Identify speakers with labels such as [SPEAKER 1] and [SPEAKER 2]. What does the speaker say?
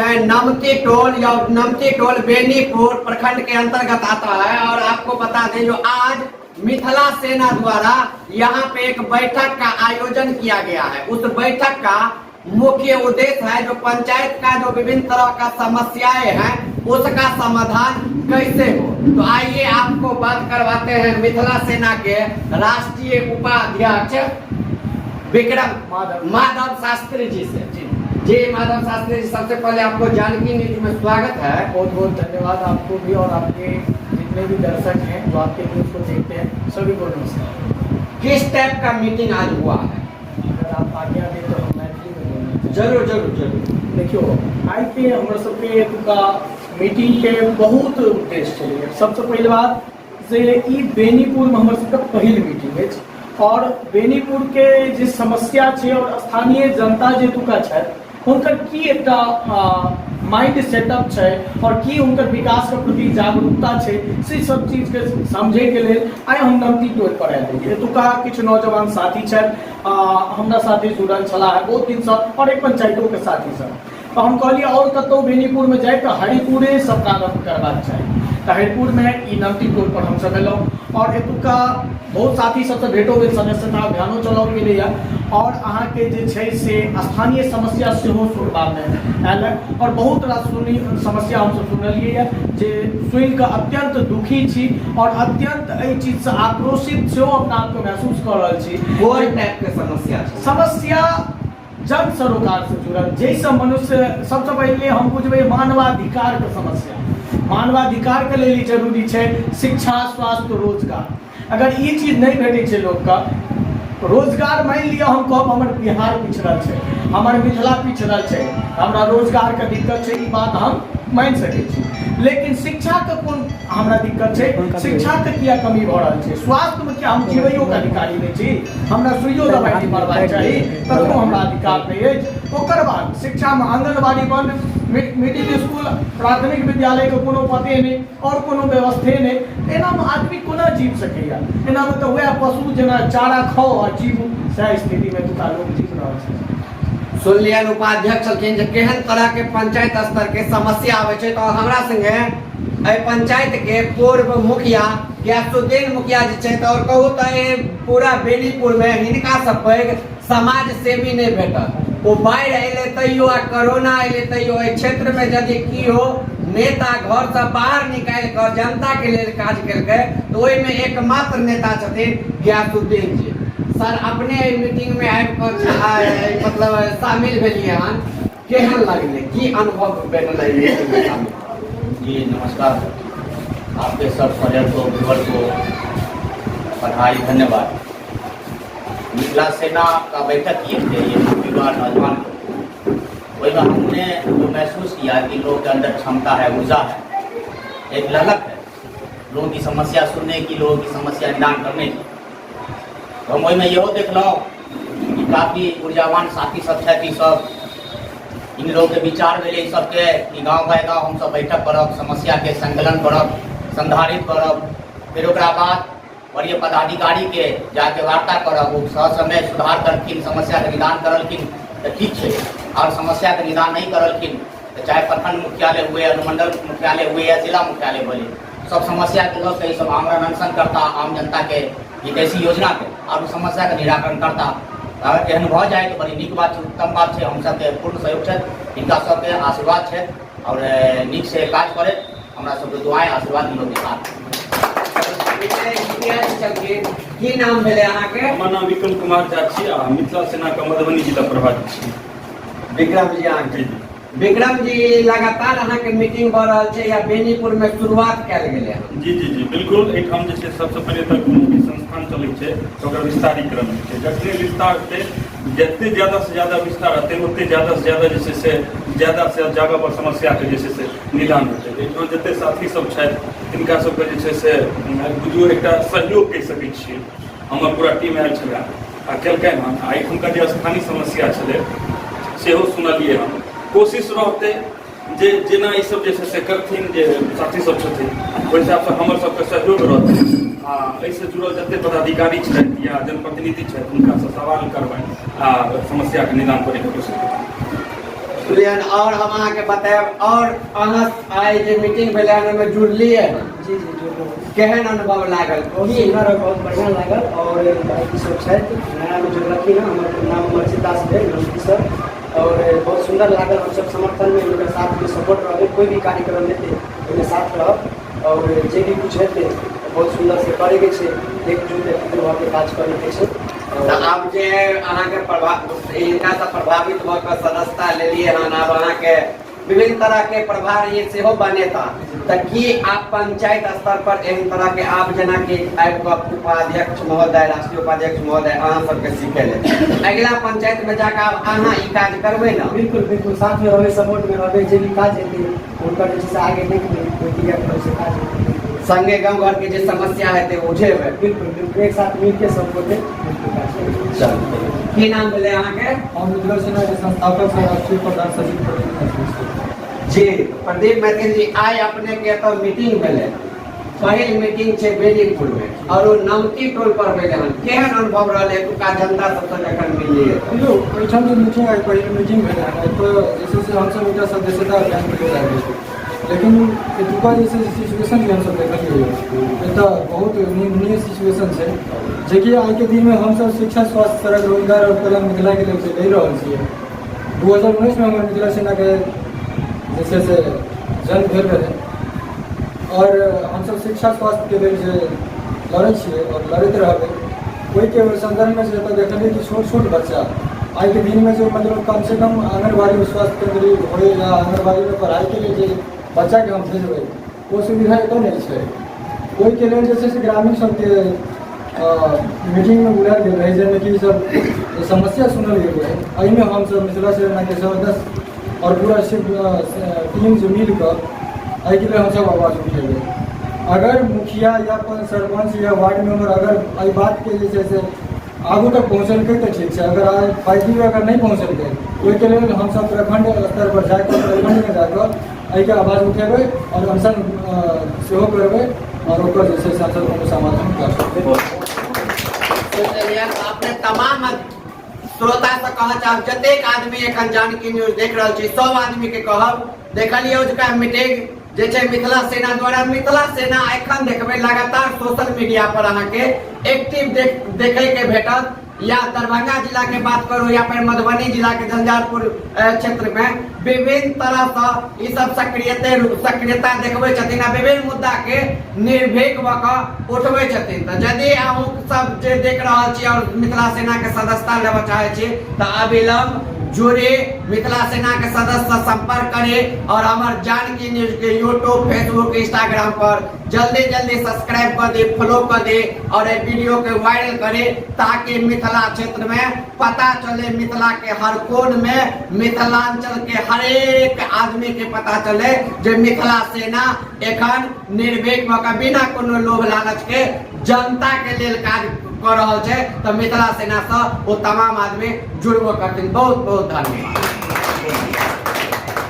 [SPEAKER 1] हैं नमती टोल या नमती टोल बेनीपुर प्रखंड के अंतर्गत आता है। और आपको बता दें जो आज मिथिला सेना द्वारा यहाँ पे एक बैठक का आयोजन किया गया है, उस बैठक का मुख्य उद्देश्य है जो पंचायत का जो विभिन्न तरह का समस्याएं हैं उसका समाधान कैसे हो। तो आइए आपको बात करवाते हैं मिथिला सेना के राष्ट्रीय उपाध्यक्ष विक्रम माधव शास्त्री जी से। जी जी माधव शास्त्री जी, सबसे पहले आपको जानकी न्यूज में स्वागत है।
[SPEAKER 2] बहुत बहुत धन्यवाद आपको भी और आपके जितने भी दर्शक हैं जो आपके न्यूज को देखते हैं सभी को नमस्कार।
[SPEAKER 1] किस टाइप का मीटिंग आज हुआ है?
[SPEAKER 2] अगर आप आज्ञा दें तो हम मैथिली में बोलना चाहेंगे।
[SPEAKER 1] जरूर जरूर जरूर।
[SPEAKER 2] देखियो, आइके हमर सबके एतुका मीटिंगके बहुत उद्देश्य छलैए। सबसँ पहिल बात जे ई बेनीपुरमे हमर सबके पहिल मीटिंग अछि और बेनीपुरके जे समस्या छै और स्थानीय जनता जे एतुका छथि हुनकर की एकटा माइंड सेटअप छै और की हुनकर विकासके प्रति जागरूकता छै, से सब चीजके समझैके लेल आइ हम नमती टोल पर आयल रही। एतुका किछु नौजवान साथी छथि, हमरा साथे जुड़ल छलाह बहुत दिनसँ और एक पंचायतोके साथी सब, तऽ हम कहलियै आओर कतहु बेनीपुरमे जाय तऽ हरिपुरेसँ प्रारम्भ करबाक चाही। तऽ हरिपुरमे ई नमती टोल पर हमसब एलहुँ और एतुका बहुत साथी सबसँ भेटो भेल, सदस्यता अभियानो चलाओल गेलैए और अहाँके जे छै से स्थानीय समस्या सेहो सुनबामे आयल है और बहुत रास सुनी समस्या हमसब सुनलियै जे सुनिकऽ अत्यन्त दुखी छी और अत्यन्त एहि चीजसँ आक्रोशित सेहो अपना आपके महसूस कऽ रहल छी।
[SPEAKER 1] कोन टाइप के समस्या छै?
[SPEAKER 2] समस्या जन सरोकार से जुड़ल, जाहिसँ मनुष्य सबसँ पहिले हम बुझबै मानवाधिकारके समस्या। मानवाधिकारके लेल ई जरूरी छै शिक्षा, स्वास्थ्य, रोजगार। अगर ई चीज नहि भेटै छै लोकके, रोजगार मानि लिअ हम कहब हमर बिहार पिछड़ल छै, हमर मिथिला पिछड़ल छै, हमरा रोजगारके दिक्कत छै, ई बात हम मानि सकै छी, लेकिन शिक्षाके कोन हमरा दिक्कत छै? शिक्षाके किया कमी भऽ रहल छै? स्वास्थ्यमे किया हम जीवैयोके अधिकारी नहि छी? हमरा सुइयो दबाइ नहि पड़बाक चाही, तखनो हमरा अधिकार नहि अछि। ओकर बाद शिक्षामे आंगनबाड़ी बंद, मिडिल स्कूल, प्राथमिक विद्यालयके कोनो पते नहि आओर कोनो व्यवस्थे नहि। एनामे आदमी कोना जीव सकैए? एनामे तऽ वएह पशु जेना चारा खाउ आ जीवू, सएह स्थितिमे एतुका लोक जीव रहल छै।
[SPEAKER 1] सुनलियनि उपाध्यक्ष छलखिन जे केहन तरह के पंचायत स्तर के समस्या आबै छै। तऽ हमरा संगे एहि पंचायत के पूर्व मुखिया गयासुद्दीन मुखिया जी छथि। और कहू तऽ एहि पूरा बेनीपुर में हिनका से पैघ समाज सेवी नहि भेटत। ओ बाढ़ि अयलै तैयो आ कोरोना अयलै तैयो एहि क्षेत्र में यदि केओ नेता घर से बाहर निकालि कऽ जनता के लेल काज केलकै तऽ ओहिमे एकमात्र नेता छथिन गयासुद्दीन जी। सर, अपने एहि मीटिंग में आबि कऽ मतलब शामिल भेलियै हन, केहन लगलै, की अनुभव भेटलै एहि मीटिंग में शामिल?
[SPEAKER 3] जी नमस्कार, आपके सब सदस्य को, व्यूअर को बधाई, धन्यवाद। मिथिला सेना का बैठक किए थे ये युवा नौजवान को, वही में हमने जो महसूस किया कि लोगों के अंदर क्षमता है, ऊर्जा है, एक ललक है लोगों की समस्या सुनने की, लोगों की समस्या निदान करने की। तो हम ओहिमे इहो देखलहुँ कि काफी ऊर्जावान साथी सब छथि। सब इन लोगके विचार भेलै सबके कि गाँव बाय गाँव हमसब बैठक करब, समस्याके संकलन करब, संधारित करब, फेर ओकरा बाद वरीय पदाधिकारीके जाके वार्ता करब। ओ समय सुधार करथिन, समस्याके निदान करलखिन तऽ ठीक छै, आओर समस्याके निदान नहि करलखिन तऽ चाहे प्रखंड मुख्यालय हुए, अनुमंडल मुख्यालय हुए या जिला मुख्यालय भेलै, सब समस्याके लऽ कऽ ईसब आमरण अनशन करता, आम जनताके हितैषी योजनाके आओर ओ समस्याके निराकरण करता। अगर एहन भऽ जाय तऽ बड़ी नीक बात छै, उत्तम बात छै। हम सबके पूर्ण सहयोग छथि, हिनका सबके आशीर्वाद छथि आओर नीकसँ काज करैत हमरा सबके दुआएं आशीर्वाद मिलो के साथ।
[SPEAKER 1] की नाम भेलै अहाँके?
[SPEAKER 4] हमर नाम विक्रम कुमार झा छी आ मिथिला सेनाके मधुबनी जिला प्रभारी छी।
[SPEAKER 1] विक्रम जी, अहाँके
[SPEAKER 4] जी जी।
[SPEAKER 1] विक्रम जी, लगातार अहाँके मीटिंग भऽ रहल छै या बेनीपुर में शुरुआत कयल गेलै हन?
[SPEAKER 4] जी जी जी बिल्कुल। एहिठाम जे छै सबसँ पहिले तऽ कोनो भी संस्थान चलै छै तऽ ओकर विस्तारीकरण होइ छै। जखने विस्तार हेतै, जते ज्यादासँ ज्यादा विस्तार हेतै, ओते ज्यादासँ ज्यादा जे छै से ज्यादासँ ज्यादा पर समस्याके जे छै से निदान हेतै। एहिठाम जते साथी सब छथि, तिनका सबके जे छै से बुझियौ एकटा सहयोग कहि सकै छियै। हमर पूरा टीम आयल छलै आ केलकै हन आ एहिठुमका जे स्थानीय समस्या छलै सेहो सुनलियै हन। कोशिश रहतै जे जेना ई सब जे छै से करथिन, जे साथी सब छथिन, ओहि हिसाबसँ हमर सबके सहयोग रहतै आ एहिसँ जुड़ल जते पदाधिकारी छथि या जनप्रतिनिधि छथि, हुनकासँ सवाल करबनि आ समस्याके निदान करैके कोशिश करबनि।
[SPEAKER 1] सुनियन और हम अहाँके बतायब और अहाँ आइ जे मीटिंग भेलै हन ओहिमे जुड़लियै हन
[SPEAKER 5] जी जी जुड़लहुँ।
[SPEAKER 1] केहन अनुभव लागल?
[SPEAKER 5] बहुत सुन्दर और बहुत बढ़िआँ लागल। और भाई सब छथि नयामे जुड़लखिन हँ, हमर नाम अमरजीत दास भेल नमस्ते सर। और बहुत सुन्दर लागल, हमसब समर्थनमे हुनकर साथमे सपोर्ट रहबै, कोइ भी कार्यक्रम हेतै ओहिमे साथ रहब और जे भी कुछ हेतै बहुत सुन्दरसँ करैके छै, एकजुट एकजुट भऽ के काज करैके छै।
[SPEAKER 1] तऽ आब जे अहाँके प्रभाव हिनकासँ प्रभावित भऽ कऽ सदस्यता लेलियै हन, आब अहाँके विभिन्न तरह के प्रभार ये सेहो बनेता, तऽ की आप पंचायत स्तर पर एहन तरह के आप जेनाकि आबि कऽ उपाध्यक्ष महोदय, राष्ट्रीय उपाध्यक्ष महोदय अहाँ सबके सिखेले, अगिला पंचायत में जाकऽ आब अहाँ ई काज करबै ने?
[SPEAKER 5] बिल्कुल बिल्कुल, साथ में रहबै, सपोर्ट में रहबै, जे भी काज हेतै हुनकर जे छै से आगे देखबै, कोइ क्रिया करै से काज हेतै।
[SPEAKER 1] संगे गाँव घर के जे समस्या हेतै उठेबै।
[SPEAKER 5] बिल्कुल बिल्कुल, एक साथ मिलके सब गोटे मिलके काज करबै।
[SPEAKER 1] चलू, की नाम भेलै अहाँके?
[SPEAKER 6] हम मिथिला सेना के संस्थापक सह राष्ट्रीय प्रधान सचिव प्रदीप मैथिल छी।
[SPEAKER 1] जी प्रदीप मैथिल जी, आइ अपने के एतऽ मीटिंग भेलै, पहिल मीटिंग छै बेनीपुर में और ओ नमती टोल पर भेलै हन, केहन अनुभव रहल एतुका जनता सबसँ जखन मिललियै?
[SPEAKER 6] देखियौ, एहिठाम जे मीटिंग आइ पहिल मीटिंग भेलै हन, एतऽ जे छै से हमसब एकटा सदस्यता अभियान के लेल आयल छी, लेकिन एतुका जे छै सिचुएशन जे हमसब देखलियै एतऽ बहुत निंदनीय सिचुएशन छै, जेकि आइके दिनमे हमसब शिक्षा, स्वास्थ्य, सड़क, रोजगार आओर कला मिथिलाके लेल जे लड़ि रहल छियै। 2019मे हमर मिथिला सेनाके जे छै से जन्म भेल रहै आओर हमसब शिक्षा स्वास्थ्यके लेल जे लड़ै छियै आओर लड़ैत रहबै, ओहिके सन्दर्भमे जे एतऽ देखलियै कि छोट छोट बच्चा आइके दिनमे जे मतलब कमसँ कम आँगनबाड़ी स्वास्थ्य केन्द्र होइ या आँगनबाड़ीमे पढ़ाइके लेल जे बच्चाके हम भेजबै ओ सुविधा एतऽ नहि छै। ओहिके लेल जे छै से ग्रामीण सबके मीटिंगमे बुलायल गेल रहै, जाहिमे कि सब समस्या सुनल गेल रहै। एहिमे हमसब मिथिला सेनाके सदस्य आओर पूरा टीम जे मिल कऽ एहिके लेल हमसब आवाज उठेबै। अगर मुखिया या सरपञ्च या वार्ड मेम्बर अगर एहि बातके जे छै से आगू तक पहुँचेलकै तऽ ठीक छै, अगर आइ पाइदी अगर नहि पहुँचेलकै ओहिके लेल हमसब प्रखण्ड स्तर पर जाकऽ प्रखण्डमे जाकऽ एहिके आवाज उठेबै आओर अनशन सेहो करबै आओर ओकर जे छै से हमसब कोनो समाधान करबै।
[SPEAKER 1] अपने तमाम श्रोता से कहऽ चाहब, जतेक आदमी एखन जानकी न्यूज देख रहल छी सब आदमी के कहब, देखलियै ओजुका मीटिंग जे छै मिथिला सेना द्वारा। मिथिला सेना एखन देखबै लगातार सोशल मीडिया पर अहाँके एक्टिव देखे के भेटत, या दरभंगा जिला के बात करू या फिर मधुबनी जिला के झंझारपुर क्षेत्र में विभिन्न तरह से ई सब सक्रियता देखबै छथिन आ विभिन्न मुद्दा के निर्भीक भऽ कऽ उठबै छथिन। तऽ यदि अहूँ सब जे देख रहल छी और मिथिला सेना के सदस्यता लेबऽ चाहै छी तऽ अविलंब जुड़े, मिथिला सेना के सदस्य से संपर्क करे और हमर जानकी न्यूज के यूट्यूब, फेसबुक, इंस्टाग्राम पर जल्दी जल्दी सब्सक्राइब कर दे, फॉलो कर दे और एक वीडियो के वायरल करे ताकि मिथिला क्षेत्र में पता चले, मिथिला के हर कोन में मिथिलांचल के हर एक आदमी के पता चले जे मिथिला सेना एखन निर्भीक भऽ कऽ बिना कोनो लोभ लालच के जनता के लेल काज कऽ रहल छै। तऽ मिथिला सेना से ओ तमाम आदमी जुड़बो करथिन। बहुत बहुत धन्यवाद।